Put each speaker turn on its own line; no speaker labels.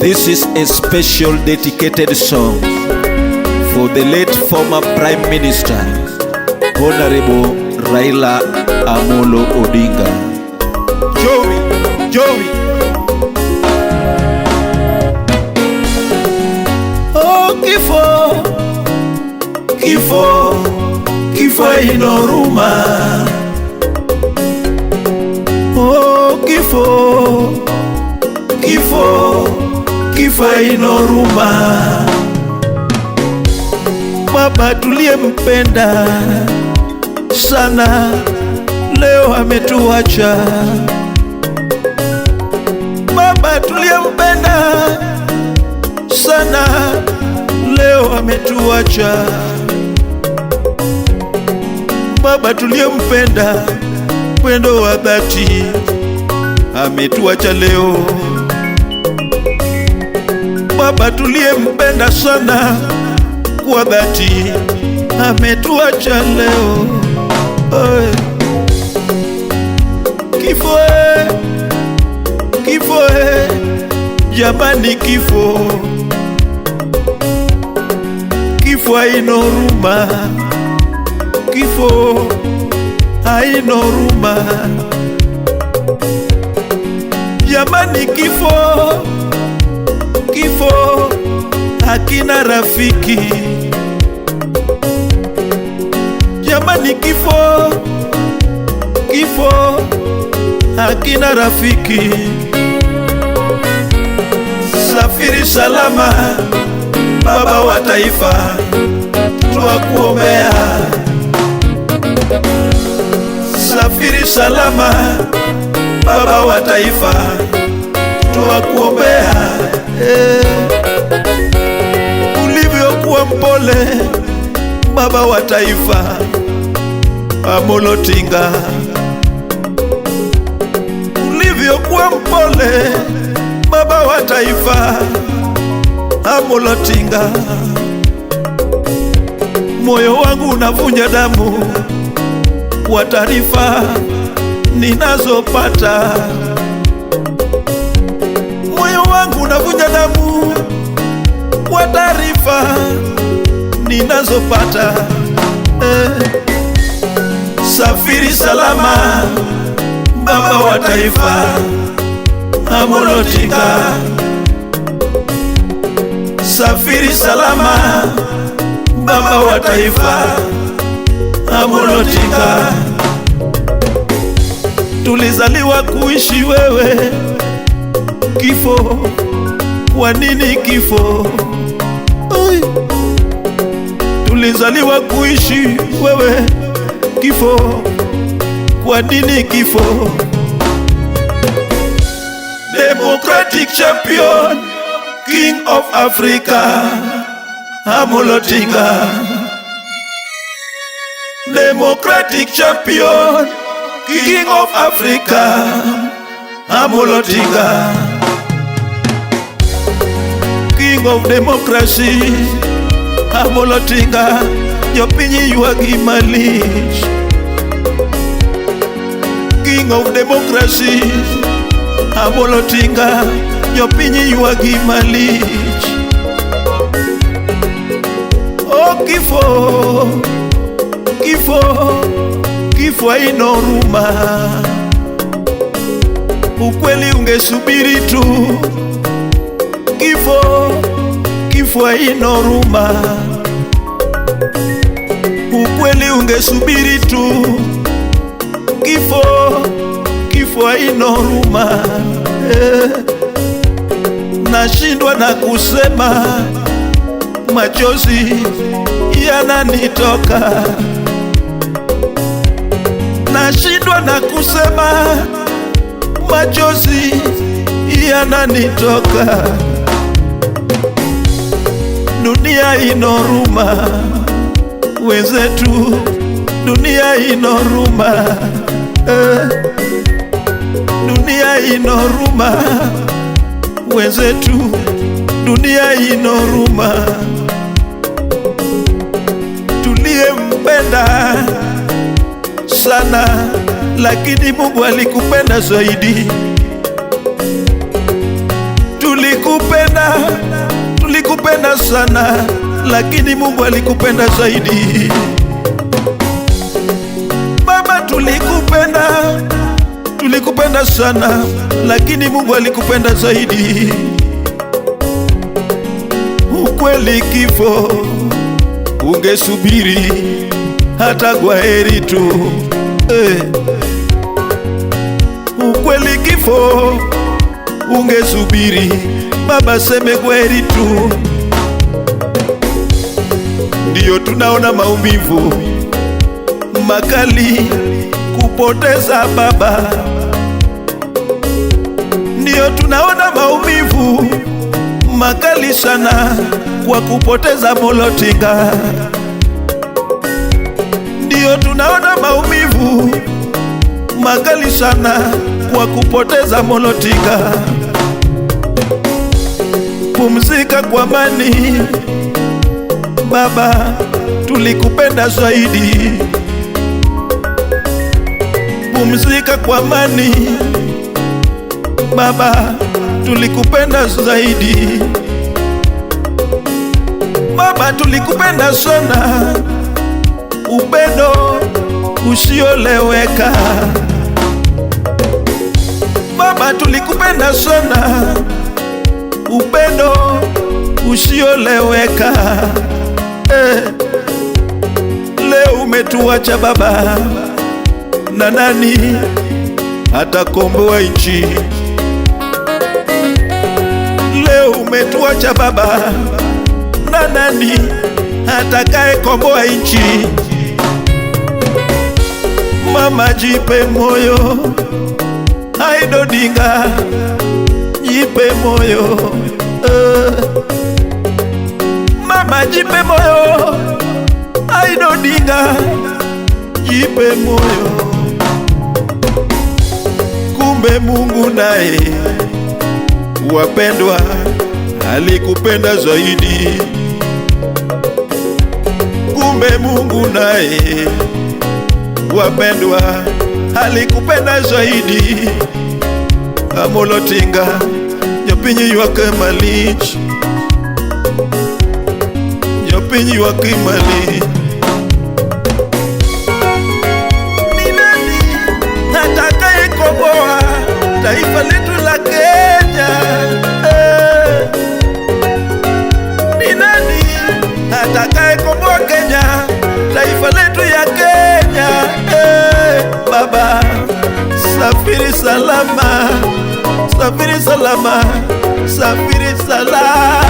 This is a special dedicated song for the late former Prime Minister, Honorable Raila Amolo Odinga. Joey, Joey. Oh, kifo, kifo, kifo haina huruma. Oh, kifo, kifo, kifo haina huruma. Baba tuliyempenda sana leo ametuacha. Baba tuliyempenda sana leo ametuacha. Baba tuliyempenda pendo wa dhati ametuacha leo. Baba tuliyempenda sana kwa dhati ametuacha leo. Oe. Kifo kifo jamani, kifo, kifo haina huruma, kifo haina huruma, jamani, kifo, kifo hakina rafiki, jamani, kifo, kifo hakina rafiki. Safiri salama baba wa taifa, twakuombea. Safiri salama baba wa taifa, twakuombea. Ulivyokuwa mpole baba wa taifa Amolo Odinga, ulivyokuwa mpole baba wa taifa Amolo Odinga, moyo wangu unavunja damu kwa taarifa ninazopata. Moyo wangu unavunja damu kwa taarifa ninazopata. Safiri salama baba wa taifa Amolo Odinga, safiri salama baba wa taifa Amolo Odinga. Tulizaliwa kuishi wewe, kifo, kwa nini kifo? Ui. Tulizaliwa kuishi wewe, kifo, kwa nini kifo? Democratic champion, King of Africa, Amolo Odinga. Democratic champion, King of Africa, Amolo Odinga. King of democracy, Amolo Odinga, jopiny ywagi malich. King of democracy, Amolo Odinga, jopiny ywagi malich. Oh, kifo, kifo, kifo haina huruma. Ukweli ungesubiri tu. Kifo, kifo haina huruma. Ukweli ungesubiri tu. Kifo, kifo haina huruma. Nashindwa na kusema, machozi yananitoka. Nashindwa na kusema, machozi yananitoka. Dunia ina huruma wenzetu, dunia ina huruma. Dunia ina huruma wenzetu, dunia ina huruma. Tuliyempenda sana, lakini Mungu alikupenda zaidi. Tulikupenda, tulikupenda sana, lakini Mungu alikupenda zaidi. Baba, tulikupenda, tulikupenda sana, lakini Mungu alikupenda zaidi. Ukweli kifo ungesubiri hata kwa heri tu eh. Ukweli kifo ungesubiri baba seme kwa heri tu. Ndiyo tunaona maumivu makali kupoteza baba, ndiyo tunaona maumivu makali sana kwa kupoteza Amolo Odinga. Ndiyo tunaona maumivu makali sana kwa kupoteza Amolo Odinga. Pumzika kwa amani baba, tulikupenda zaidi. Pumzika kwa amani baba, tulikupenda zaidi. Baba, tulikupenda sana, upendo usioleweka. Baba, tulikupenda sana, upendo usioleweka. Leo umetuacha baba, na nani atakomboa nchi? Leo umetuacha baba, na nani atakayekomboa nchi? Mama, jipe moyo, Aida Odinga, jipe moyo. Mama, jipe moyo, Aida Odinga, jipe moyo. Kumbe Mungu naye, wapendwa, alikupenda zaidi. Kumbe Mungu naye, wapendwa, alikupenda zaidi. Amolo Odinga, jopiny ywak malich, jopiny ywak malich. Ni nani atakayekomboa taifa letu la Kenya? Ni nani atakayekomboa Kenya, taifa letu ya Kenya? Baba, safiri salama, safiri salama, safiri salama.